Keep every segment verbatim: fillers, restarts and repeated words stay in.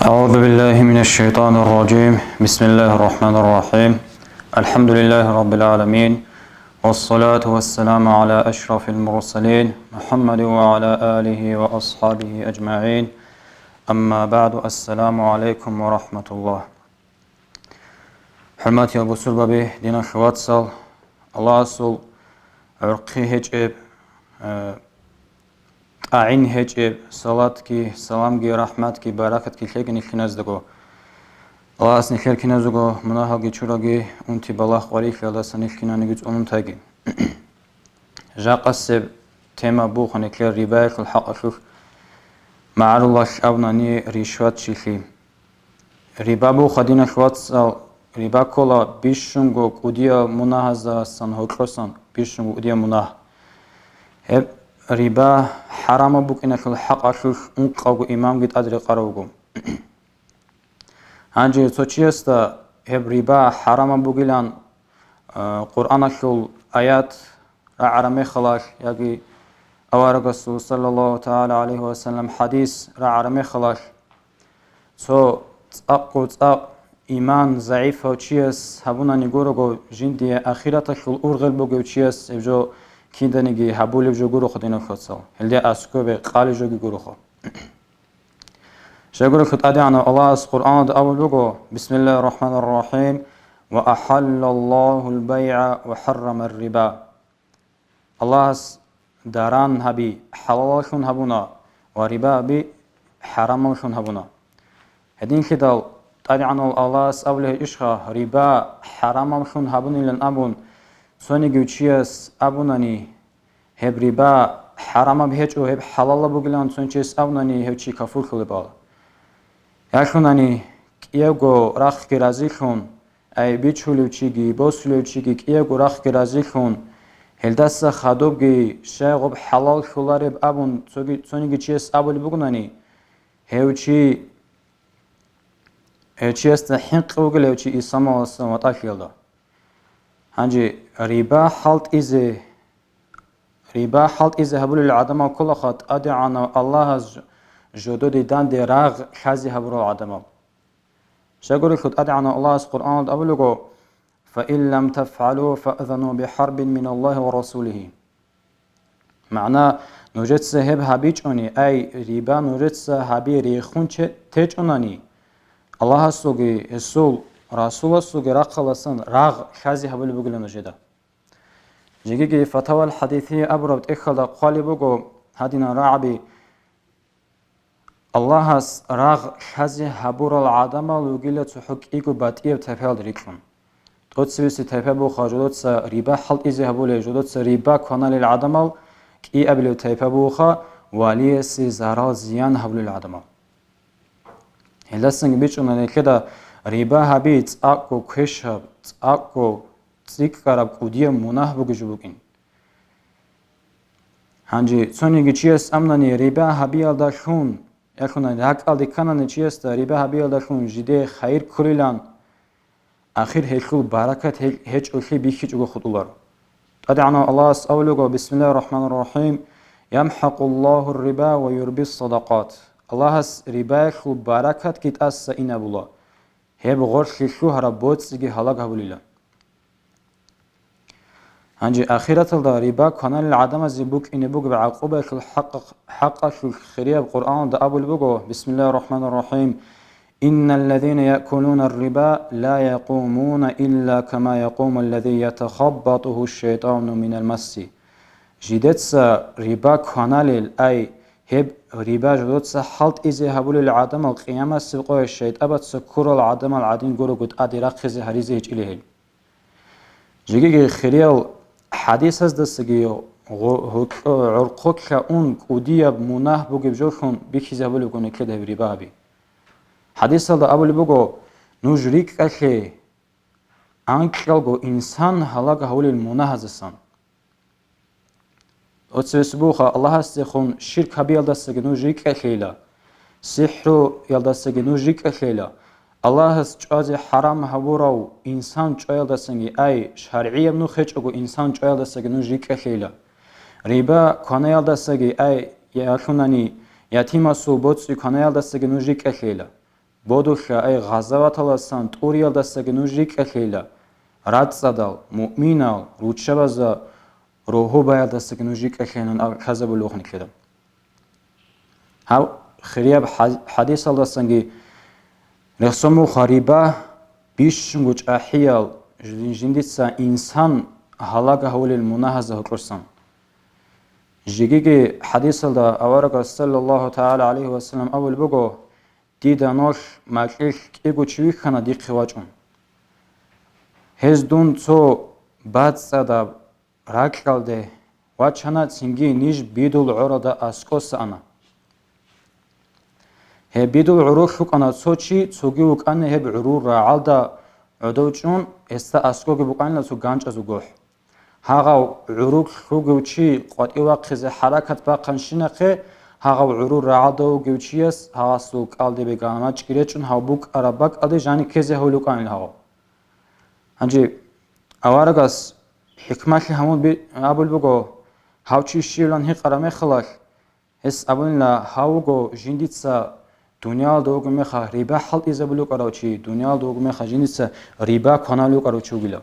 أعوذ بالله من الشيطان الرجيم. بسم الله الرحمن الرحيم. الحمد لله رب العالمين. والصلاة والسلام على أشرف المرسلين محمد وعلى آله وأصحابه أجمعين. أما بعد. السلام عليكم ورحمة الله. ХӀурматиял бусурбаби, диналъул вацал, Аллагьасул гӀурхъи гьечӀеб, э, тӀагӀин гьечӀеб, салатги, саламги, рахӀматги, баракатги лъеги нилъиназдаго. Аллагьас нилъер киназего мунагьалги чураги, унти балагь къварилъиялдаса нилъ кинаниги цӀунун тайги. Жакъасеб тема буха нилъер рибаялъул хӀакъалъулъ, магӀарулалъ абунани, ришватчилъи. Риба буха, диналъул вацал, риба ккола бищунго кӀудиял мунагьаздасан гьоркьосан, бищунго кӀудиял мунагь. Гьеб риба хӀарамаб букӀиналъул хӀакъалъулъ ункъавго имамги тӀадрекъарав вуго. Гьанже цо чиясда гьеб риба хӀарамаб бугилан, а, Къуръаналъул аят рагӀараб мехалалъ яги аварагасул, саллаллагьу тагӀала гӀалайгьи ва саллам, хӀадис рагӀараб мехалалъ, цо цӀакъго цӀакъ иман загӀипав чияс гьабунани гурого, жиндие ахираталъул ургъел бугев чияс гьеб жо киданиги гьабулеб жо гуроха, диналъул вацал, гьелде аскӀобе къалеб жоги гуроха. Щайгурелъул ТӀадегӀанав Аллагьас Къуръаналда абулеб буго: «Бисмиллагьир рахӀманир рахӀим, ва ахӀаллаллагьул байгӀа ва хӀаррамар риба». Аллагьас даран гьаби хӀалалаллъун гьабуна ва риба гьаби хӀарамаллъун гьабуна. Гьединлъидал ТӀадегӀанав Аллагьас абулеб гьечӀищха, риба хӀарамаллъун гьабунилан абун, цониги чияс абунани, гьеб риба хӀарамаб гьечӀо, гьеб хӀалалаб бугилан цо чияс абунани, гьев чи кафурлъулеб ала. Ялъунани кӀиявго рахъги разилъун, ай бичулев чиги, босулев чиги кӀиявго рахъги разилъун, гьелдаса хадубги щай гъуб хӀалаллъулареб абун цоги-, цониги чияс абулеб бугунани, гьев чи, гьев чиясда хӀинкъи вугила гьев чи исламалдасан ватӀалъиялда. Гьанже риба хӀалтӀизе, риба хӀалтӀизе гьабулел гӀадамал кколаха ТӀадегӀанав Аллагьас жододе данде рагъ лъазе гьабурал гӀадамал. Щайгурелъул ТӀадегӀанав Аллагьас Къуръаналда абулего: «Фаин лам тафгӀалу, фаъзану бихӀарбин миналлагьи ва расулигьи». Магьна, нужеца гьеб гьабичӀони, ай, риба нужеца гьаби рехун че-, течӀунани, Аллагьасулги гьесул Расуласулги рахъаласан рагъ лъазе гьабулеб бугила нужеда. Жегиги Фатавал ХӀадисие абураб тӀехьалда хъвалеб буго гьадинал рагӀаби: Аллагьас рагъ лъазе гьабурал гӀадамал ругила цохӀо кӀиго батӀияб тайпаялда рикьун. ТӀоцебесеб тайпа буха жодоца риба хӀалтӀизе гьабулел, жодоца риба кваналел гӀадамал, кӀиабилеб тайпа буха валиясе зарал-зиян гьабулел гӀадамал. Гьелдасанги бичӀчӀуна нилъеда риба гьаби цӀакъго квешаб, цӀакъго цӀикӀкӀараб кӀудияб мунагь бугеб жо букӀин. Гьанже цониги чияс амнани риба гьабиялдалъун, ялъуна ракӀалде кканани чиясда риба гьабиялдалъун жиде хайир кколилан, ахир гьелъул баракат гьел-, гьечӀолъи бихьичӀого хутӀуларо. ТӀадегӀанав Аллагьас абулего: «Бисмиллагьир рахӀманир рахӀим, ямхӀакъуллагьур риба ва юрбис садакъат». Аллагьас рибаялъул баракатги тӀаса инабула, гьеб гъорлъи лъугьараб боцӀиги гьалаг гьабулила. Гьанже ахираталда риба кваналел гӀадамазе букӀине бугеб гӀакъубаялъул хӀакъ-, хӀакъалъулъ хирияб Къуръаналда абулеб буго: «Бисмиллагьир рахӀманир рахӀим. Инналлазина яъкулунар риба ла якъумуна илла кама якъумуллази ятахаббатуху шайтӀану минал масси». Жидеца риба кваналел, ай, гьеб риба жодоца хӀалтӀизе гьабулел гӀадамал къиямасеб къоялъ шайтӀабаца ккурал гӀадамал гӀадин гурого тӀаде рахъизе гьаризе гьечӀила гьел. Жегиги хириял хӀадисаздасаги гъо-, гьоркьо-, гӀорхъолъа ун кӀудияб мунагь бугеб жолъун бихьизе гьабулеб буго нилъеда гьеб риба гьаби. ХӀадисалда абулеб буго: «Нуж рикӀкӀалъе анкьалго инсан гьалаг гьавулел мунагьаздасан». Оцебесеб буха Аллагьасдехун ширк гьабиялдасаги нуж рикӀкӀалъейила, сихӀруялдасаги нуж рикӀкӀалъейила, Аллагьас чӀвазе хӀарам гьабурав инсан чӀваялдасаги, ай, шаргӀияб нух гьечӀого инсан чӀваялдасаги нуж рикӀкӀалъейила, риба кванаялдасаги, ай, ялъунани, ятимасул боцӀи кванаялдасаги нуж рикӀкӀалъейила. бодулъа, ай, гъазаваталдасан, тӀуриялдасаги нуж рикӀкӀалъейила, рацӀцӀадал, муъминал, руччабазда рогьобаялдасаги нуж рикӀкӀалъейилан аб-, лъазабулев вухъ нилъеда. Гьав хирияб хӀа-, хӀадисалдасанги рехсон буго риба бищунго чӀахӀиял жин-, жиндица инсан гьалаг гьавулел мунагьазда гьоркьосан. Жегиги хӀадисалда аварагас, саллаллагьу тагӀала гӀалайгьи ва саллам, абулеб буго: «Дида нолъ макьилъ кӀиго чи вихьана дихъе вачӀун. Гьез дун цо бацӀцӀадаб ракьалде вачана, цинги ниж бидул гӀоралда аскӀоса ана. Гьеб бидул гӀурулъ вукӀана цо чи, цоги вукӀана гьеб гӀурул рагӀалда гӀодов чӀун, гьесда аскӀоги букӀанила цо ганчӀазул гохӀ. Гьагъав гӀурулъ вугев чи къватӀив вахъизе хӀаракат бахъанщинахъе, гьагъав гӀурул рагӀалда вугев чияс гьагъасул кӀалдибе ганамачӀги речӀун, гьав букӀараб бакӀалде жаниб ккезе гьавулев вукӀанила гьагъав». Гьанже аварагас хӀикмалъи гьамун би-, абулеб буго, гьав чи щивилан гьикъараб мехалъ, гьес абунила: «Гьав вуго жиндица дуниялалда вугеб мехалъ риба хӀалтӀизабулев вукӀарав чи, дуниялалда вугеб мехалъ жиндица риба кваналев вукӀарав чи вугилав».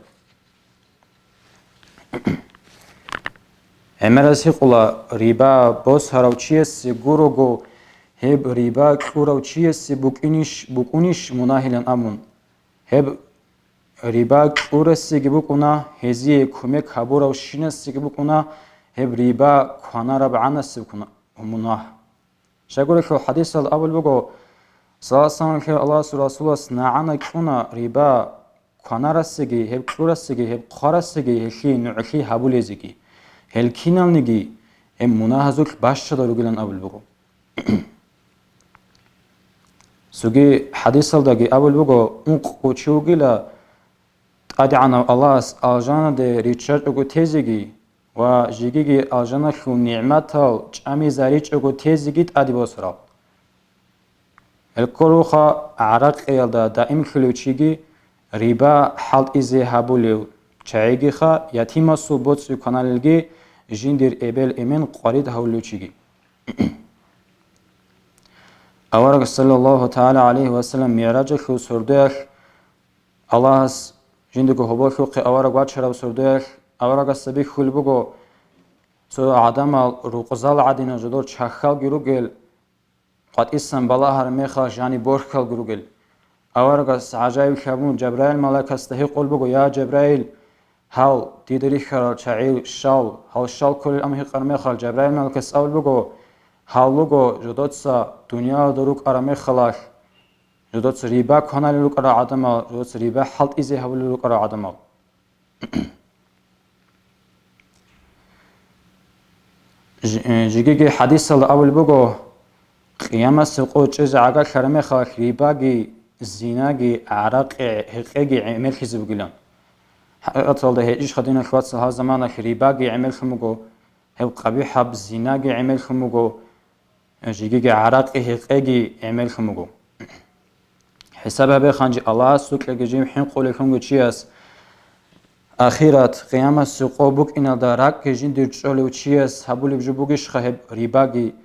ГӀемерас гьикъула, риба босарав чиясе гурого, гьеб риба кьурав чиясе букӀинищ, букӀунищ мунагьилан абун. Гьеб риба кьурасеги букӀуна, гьезие кумек гьабуравщинасеги букӀуна, гьеб риба кванараб гӀанасеб куна-, мунагь. Щайгурелъул хӀадисалда абулеб буго, саллаллагьу гӀалайгьи ва саллам, Аллагьасул Расулас нагӀана кьуна риба кванарасеги, гьеб кьурасеги, гьеб хъварасеги, гьелъие нугӀлъи гьабулезеги. Гьел киналниги гьеб мунагьазулъ бащадал ругилан абулеб буго. Цоги хӀадисалдаги абулеб буго, ункъго чи вугила, ТӀадегӀанав Аллагьас алжанаде риччачӀого тезеги ва жегиги алжаналъул нигӀматал чӀамизаричӀого тезеги тӀаде босарал. Гьел кколаха гӀаракъиялда даимлъулев чиги, риба хӀалтӀизе гьабулев чагӀигиха, ятимасул боцӀи кваналелги, жиндир эбел-эмен къварид гьавулев чиги. Авараг, саллаллагьу тагӀала гӀалайгьи ва саллам, МигӀражалъул сордоялъ Аллагьас жиндирго гьоболлъухъе авараг вачараб сордоялъ аварагасда бихьулеб буго, цо гӀадамал рукъзал гӀадинал жодор чахьалги ругел, къватӀисан балагьараб мехалъ жаниб борхьалги ругел. Аварагас гӀажаиблъи гьабун, Жабраил малаикасда гьикъулеб буго: «Я, Жабраил, гьал, дида рихьарал чагӀи щал, гьал щал кколел?» Амма гьикъараб мехалъ, Жабраил малаикас абулеб буго: «Гьал руго жодоца дуниялалда рукӀараб мехалъ, жодоца риба кваналел рукӀарал гӀадамал, жодоца риба хӀалтӀизе гьабулел рукӀарал гӀадамал». Ж-, э, жегиги хӀадисалда абулеб буго, Къиямасеб къо чӀезе гӀагарлъараб мехалъ рибаги, зинаги, гӀаракъи, гьекъеги гӀемерлъизе бугилан. ХӀакъикъаталда гьечӀищха, диналъул вацал, гьаб заманалъ рибаги гӀемерлъун буго, гьеб къабихӀаб зинаги гӀемерлъун буго, жегиги гӀаракъи, гьекъеги гӀемерлъун буго. ХӀисаб гьабе, ханжи Аллагьас сукьаги жив хӀинкъулев хунго чияс, ахират, къиямасеб къо букӀиналда ракӀги жиндир чӀолев чияс гьабулеб жо бугищха гьеб рибаги,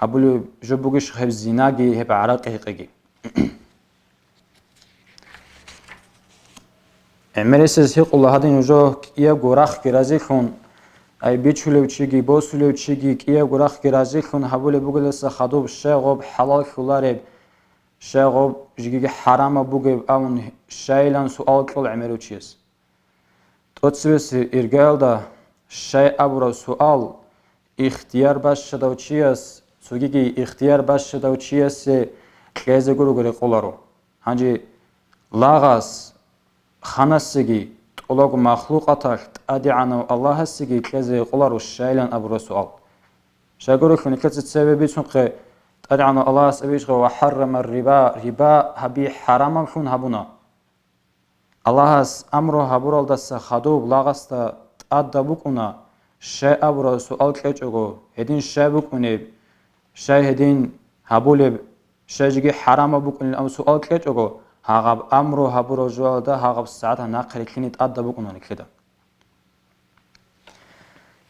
гьабулеб жо бугищха гьеб зинаги, гьеб гӀаракъи-гьекъеги? ГӀемерисез гьикъула гьадин жо кӀиябго рахъги разилъун, ай бичулев чиги, босулев чиги кӀиябго рахъги разилъун гьабулеб бугелдаса хадуб щай гъоб хӀалаллъулареб, щай гъоб жеги хӀарамаб бугеб абун щайилан суал кьола гӀемерав чияс. ТӀоцебесеб иргаялда щай абураб суал ихтияр бащадав чияс, цогиги ихтияр бащадав чиясе кьезе гуруго рекъоларо. Гьанже лагъас, ханасеги, тӀолабго махлукъаталъ ТӀадегӀанав Аллагьасеги кьезе рекъоларо щайилан абураб суал. Щайгурелъул нилъеца цебе бицунхъе, ТӀадегӀанав Аллагьас абичӀо: «Ва хӀаррама риба», риба гьаби хӀарамаблъун гьабуна. Аллагьас амру гьабуралдаса хадуб лагъасда тӀадаб букӀуна, щай абураб суал кьечӀого, гьедин щай букӀунеб, щай гьедин гьабулеб, щай жеги хӀарамаб букӀунеб абун суал кьечӀого, гьагъаб амру гьабураб жоялда гьагъаб сагӀат нахъе рилълъине тӀадаб букӀуна нилъеда.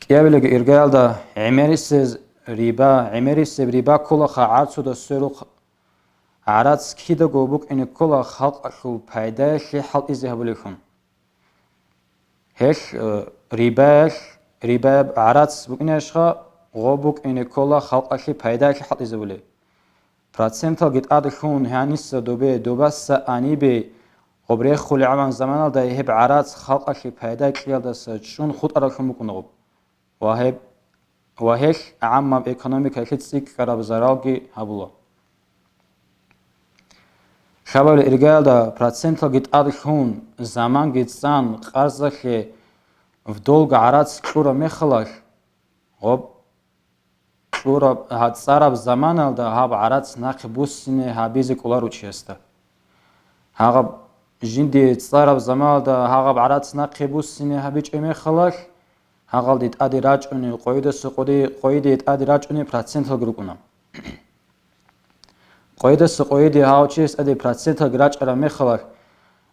КӀиабилеги иргаялда гӀемерисез риба, гӀемерисеб риба кколаха гӀарцуда сверухъ, гӀарац кидаго букӀине ккола халкъалъул пайдаялъе хӀалтӀизе гьабулеблъун. Гьелъ, э, рибаялъ, рибаяб гӀарац букӀинайищха, гъо букӀине ккола халкъалъе пайдаялъе хӀалтӀизабулеб. Проценталги тӀаде лъун гьаниса добе, добаса анибе, гъоб рехулев гӀаман заманалда гьеб гӀарац халкъалъе пайда кьиялдаса чӀун хутӀаралъун букӀуна гъоб. Ва гьеб, ва гьелъ гӀаммаб экономикаялъе цӀикӀкӀараб заралги гьабула. Лъабабилеб иргаялда проценталги тӀаде лъун, заманги цӀан, къарзалъе в долг гӀарац кьураб мехалалъ, гъоб кьураб, гьа, цӀараб заманалда гьаб гӀарац нахъе буссине гьабизе кӀоларо чиясда. Гьагъаб жинди цӀараб заманалда гьагъаб гӀарац нахъе буссине гьабичӀеб мехалалъ, гьагъалде тӀаде рачӀунел къойидаса къоди-, къойиде тӀаде рачӀунел проценталги рукӀуна. Къойидаса къойиде гьав чияс тӀаде проценталги рачӀараб мехалалъ,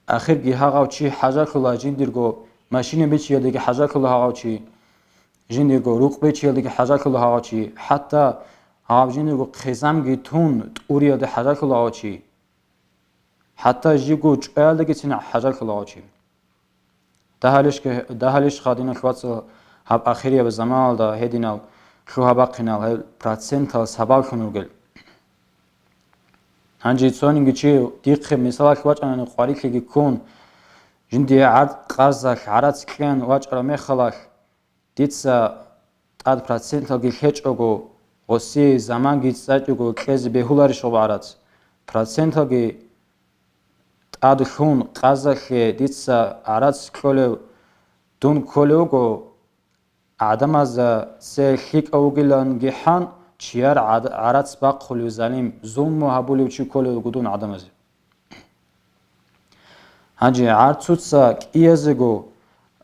ахирги гьагъав чи хӀажалъула жиндирго машина бичиялдеги хӀажалъула гьагъав чи, жиндирго рукъ бичиялдеги хӀажалъула гьагъав чи, хӀатта гьав жиндирго хъизамги тун тӀуриялде хӀажалъула гьагъав чи, хӀатта жибго чӀваялдегицин хӀажалъула гьагъав чи. Дагьалищ-, дагьалищха, диналъ вацал, гьаб ахирияб заманалда гьединал лъугьа-бахъинал гьел процентал сабаблъун ругел. Гьанже цониги чи дихъе мисалалъ вачӀанани къварилъиги ккун, жиндие гӀард-, къарзалъ гӀарац кьеян вачӀараб мехалалъ, дица тӀад проценталги лъечӀого, гъосие заманги цӀачӀого кьезе бегьуларищ гъоб гӀарац? Проценталги тӀад лъун, къазалъе дица гӀарац кьолев дун кколев вуго, гӀадамазда цее лъикӀав вугиланги хӀан, чияр гӀад-, гӀарац бахъулев залим, зулму гьабулев чи кколев вуго дун гӀадамазе. Гьанже гӀарцуца кӀиязего,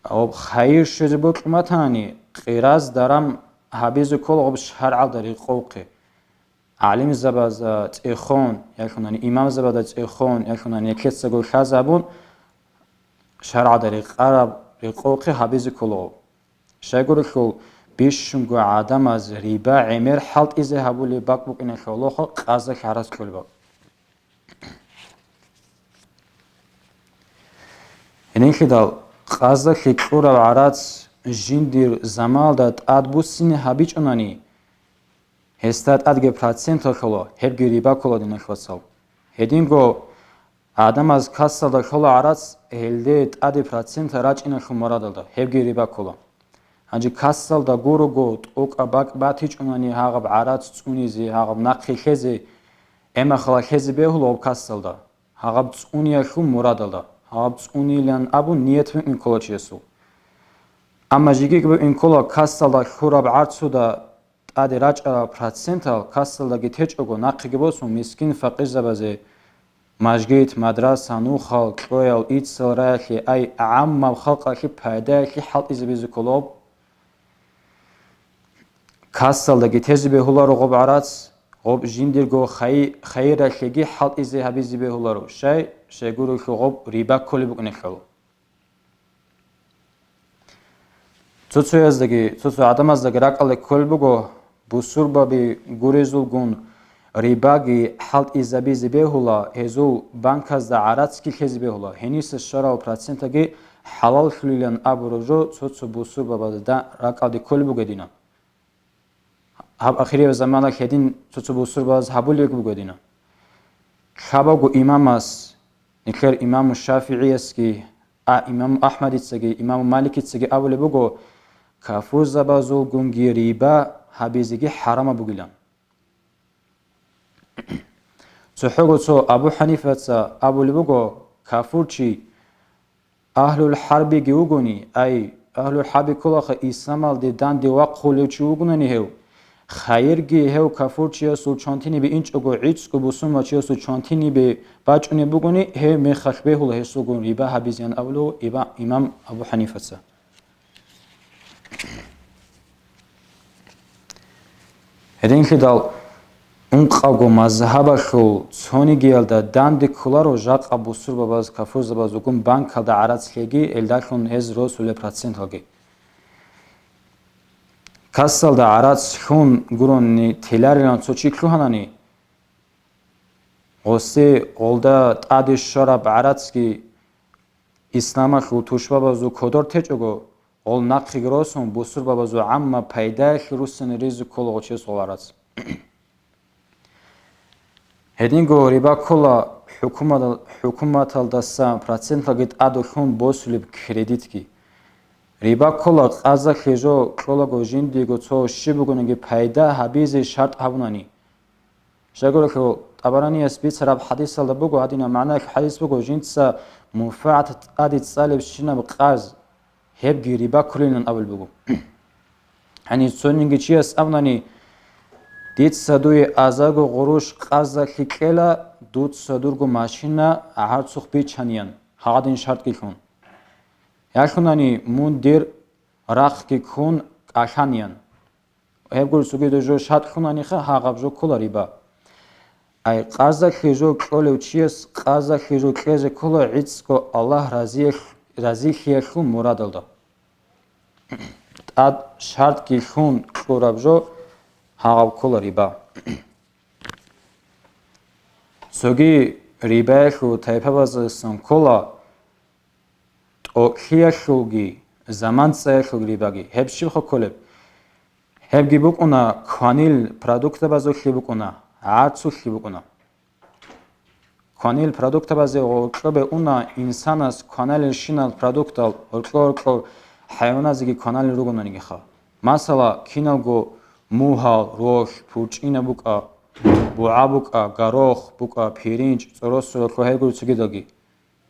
гьоб хайир щвезе бокьун батани, къираз даран гьабизе ккола гьоб шаргӀалда рекъовхъе. ГӀалимзабазда цӀехон, ялъунани имамзабазда цӀехон, ялъунани нилъецаго лъазабун, шаргӀалда рекъараб рекъовхъе гьабизе ккола гьоб. Щайгурелъул бищунго гӀадамаз риба гӀемер хӀалтӀизе гьабулеб бакӀ букӀиналъе гӀолохъо къазалъ гӀарац кьолеб бакӀ. Гьединлъидал къазалъе кьураб гӀарац жиндир заманалда тӀад буссине гьабичӀунани, гьесда тӀадги процент ккола, гьебги риба ккола, диналъ вацал. Гьединго гӀадамаз кассалда кьола гӀарац, гьелде тӀаде процент рачӀиналъул мурадалда, гьебги риба ккола. Гьанже кассалда гурого тӀокӀаб бакӀ батичӀунани гьагъаб гӀарац цӀунизе, гьагъаб нахъе лъезе, гӀемахъала лъезе бегьула гьаб кассалда, гьагъаб цӀуниялъул мурадалда, гьагъаб цӀунилан абун ният букӀин ккола чиясул. Амма жеги букӀин ккола кассалда кьураб гӀарцуда тӀаде рачӀарал процентал кассалдаги течӀого, нахъеги босун мискин-факъирзабазе, мажгит, мадраса, нухал, кьоял, иццал раялъе, ай, гӀаммаб халкъалъе пайдаялъе хӀалтӀизабизе ккола гьоб. Кассалдаги тезе бегьуларо гьоб гӀарац, гьоб жиндирго хай-, хайиралъеги хӀалтӀизе гьабизе бегьуларо, щай, щайгурелъул гьоб риба кколеб букӀиналъул. Цо-цояздаги, цо-цо гӀадамаздаги ракӀалде кколеб буго, бусурбаби гурезулгун рибаги хӀалтӀизабизе бегьула, гьезул банказда гӀарацги лъезе бегьула, гьениса щварал процентаги хӀалаллъулилан абураб жо цо-цо бусурбабазда ракӀалде кколеб буго гьединаб. Гьаб ахирияв заманалъ гьедин цо-цо бусурбабаз гьабулеб буго гьединаб. Лъабавго имамас, нилъер имаму ШафигӀиясги, а, имаму Ахмадицаги, имаму Маликицаги абулеб буго, кафурзабазулгунги риба гьабизеги хӀарамаб бугилан. ЦохӀого цо Абу ХӀанифаца абулеб буго, кафурчи агьлул хӀарбиги вугони, ай, агьлул хӀарби кколаха исламалде данде вахъулев чи вугунани гьев, хайирги гьев кафурчиясул чвантинибе инчӀого гӀицӀго бусурмачиясул чвантинибе бачӀунеб бугони, гьеб мехалъ бегьула гьесулгун риба гьабизеян абулев иба-, имам Абу ХӀанифаца. Гьединлъидал ункъавго мазгьабалъул цонигиялда данде кколаро жакъа бусурбабаз, кафурзабаз вугун банкалда гӀарац лъеги, гьелдалъун гьез росулеб проценталги. Кассалда гӀарац лъун гурони теларилан цо чи лъугьанани, Гъоси гъолда тӀаде щвараб гӀарацги исламалъул тушбабазул кодор течӀого, гъол нахъеги росун, бусурбабазул гӀамма пайдаялъе руссани ризе ккола гъочияс гъол гӀарац. Гьединго риба ккола хӀукуматал-, хӀукуматалдаса проценталги тӀадулъун босулеб кредитги. Риба ккола къазалъе жо кьолаго жиндиего цо щиб бугониги пайда гьабизе шартӀ гьабунани. Щайгурелъул ТӀабаранияс бицараб хӀадисалда буго, гьадинаб магӀнаялъул хӀадис буго, жинца мунфагӀат тӀаде цӀалебщинаб къаз, гьебги риба кколилан абулеб буго. Гьанив цониги чияс абунани, дица дуе азарго гъурущ къазалъе кьела, дуца дурго машина гӀарцухъ бичаниян, гьагъадин шартӀги лъун. Ялъунани мун дир рахъги ккун кӀалъаниян. Гьеб гурцуги дужо шартӀ лъунаниха, гьагъаб жо ккола риба. Ай, къазалъе жо кьолев чияс къазалъе жо кьезе ккола гӀицӀго Аллагь разиялъ-, разилъиялъул мурадалда. ТӀад шартӀги лъун кьураб жо гьагъаб ккола риба. Цоги рибаялъул тайпабаздасан ккола тӀокӀлъиялъулги, заман цӀаялъулги рибаги. Гьеб щибха кколеб? Гьебги букӀуна кванил продуктабазулъи букӀуна, гӀарцулъи букӀуна. Кванил продуктабазе гьоркьобе уна инсанас кваналелщинал продуктал, гьоркьо-гьоркьор хӀайваназеги кваналел ругонанигиха. Масала, киналго мугьал, ролъ, пурчӀина букӀа, бугӀа букӀа, горох букӀа, пиринч, цӀоросулалъу гьелгури цогидалги.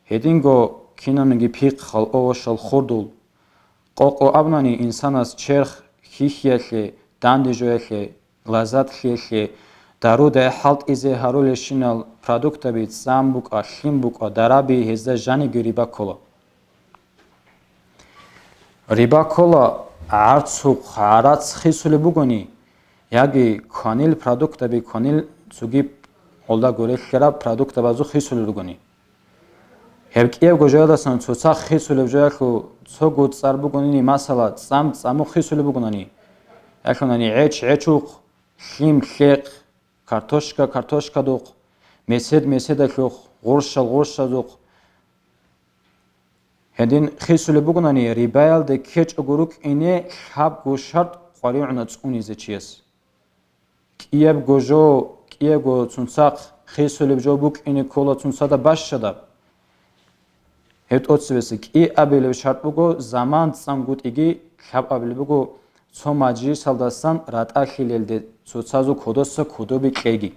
Гьединго кинабниги пихъал, овощал хурдул. Къокъо абунани инсанас черх хьихьиялъе, дандежоялъе, лаззатлъиялъе, дару-дагӀи хӀалтӀизе гьарулелщинал продуктаби, цӀан букӀа, лъим букӀа, дараби гьезда жаниги риба ккола. Риба ккола гӀарцухъ гӀарац хисулеб бугони, яги кванил продуктаби, кванил цогиб гьолда гурелъараб продуктабазухъ хисулел ругони. Гьеб кӀиябго жоялдасан цоцахъ хисулеб жоялъул цого цӀар бугонани, масала, цӀам цӀамухъ хисулеб бугонани, ялъунани гӀеч гӀечухъ, лъим лъехъ, картошка картошкадухъ, месед меседалъухъ, гъурщал гъурщазухъ. Гьедин хисулеб бугонани, рибаялде ккечӀого рукӀине лъабго шартӀ къваригӀуна цӀунизе чияс. КӀиябго жо, кӀиябго цунцахъ хисулеб жо букӀине ккола цунцада бащадаб. Гьеб тӀоцебесеб кӀи абилеб шартӀ буго, заман цӀангутӀиги лъаб абилеб буго, цо мажлисалдасан ратӀалъилелде цоцазул кодоса кодоби кьеги.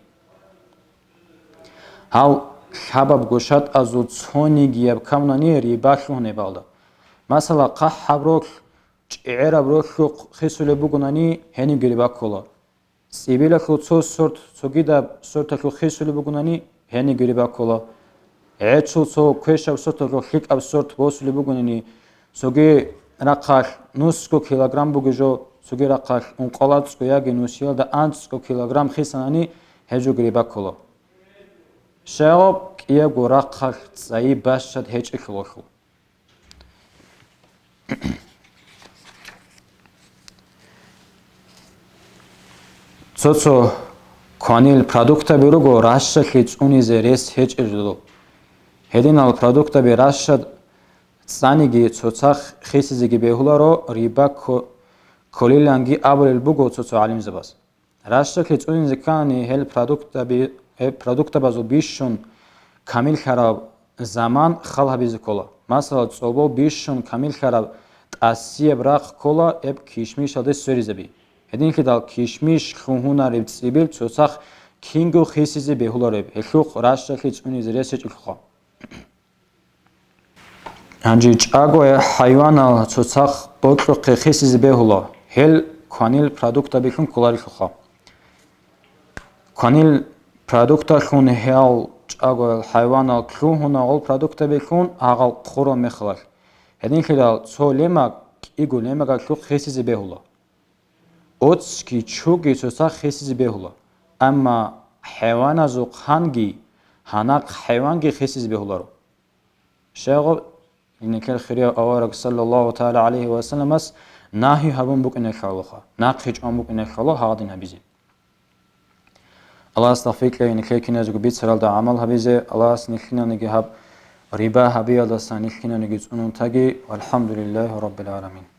Гьал лъабабго шартӀазул цонигияб камунани риба лъугьунебалда. Масала, хъахӀаб ролъ, чӀегӀераб ролъухъ хисулеб бугонани, гьенибги риба ккола. ЦӀибилалъул цо сорт цогидаб сорталъухъ хисулеб бугонани, гьениги риба ккола. ГӀечул цо квешаб сорталъухъ лъикӀаб сорт босулеб бугонани, цоги рахъалъ нусго килограмм бугеб жо, цоги рахъалъ ункъоялда анцӀго яги нусиялда анцӀго килограмм хисанани, гьеб жоги риба ккола. Щайгурелъул кӀиябго рахъалъ цӀайи бащад гьечӀелъулалъул. Цо-цо кванил продуктаби руго ращалъе цӀунизе рес гьечӀел жо. Гьединал продуктаби ращад цӀаниги цоцахъ хисизеги бегьуларо, риба кко-, кколиланги абулел буго цо-цо гӀалимзабаз. Ращалъе цӀунизе ккани гьел продуктаби-, гьеб продуктабазул бищун камиллъараб заман хал гьабизе ккола. Масала, цӀобо бищун камиллъараб тӀасияб рахъ ккола гьеб кишмишалде сверизаби. Гьединлъидал кишмиш лъугьунареб цӀибил цоцахъ кинго хисизе бегьулареб, гьелъухъ ращалъе цӀунизе рес гьечӀелъулха. Гьанже чӀаго хӀайванал цоцахъ бокьухъе хисизе бегьула, гьел кванил продуктабилъун кколарелъулха. Кванил продукталъун гьал чӀаго хӀайванал лъугьуна гъол продуктабилъун гьагъал хъурал мехалъ. Гьединлъидал цо лемаг кӀиго лемагалъухъ хисизе бегьула. Оцги чуги цоцахъ хисизе бегьула, амма хӀайваназухъанги гьанахъ хӀайванги хисизе бегьуларо. Щайгурелъул нилъер хирияв авараг саллаллагьу тагӀала гӀалайгьи ва салламас нагьи гьабун букӀиналъухъалха, нахъе чӀван букӀиналъухъала гьагъадин гьабизе. Аллагьас тавфикъ кьеги нилъее киназего бицаралда гӀамал гьабизе, Аллагьас нилъинаниги гьаб риба гьабиялдасан нилъинаниги цӀунун таги. ВалхӀамдулиллагьи раббил гӀаламин.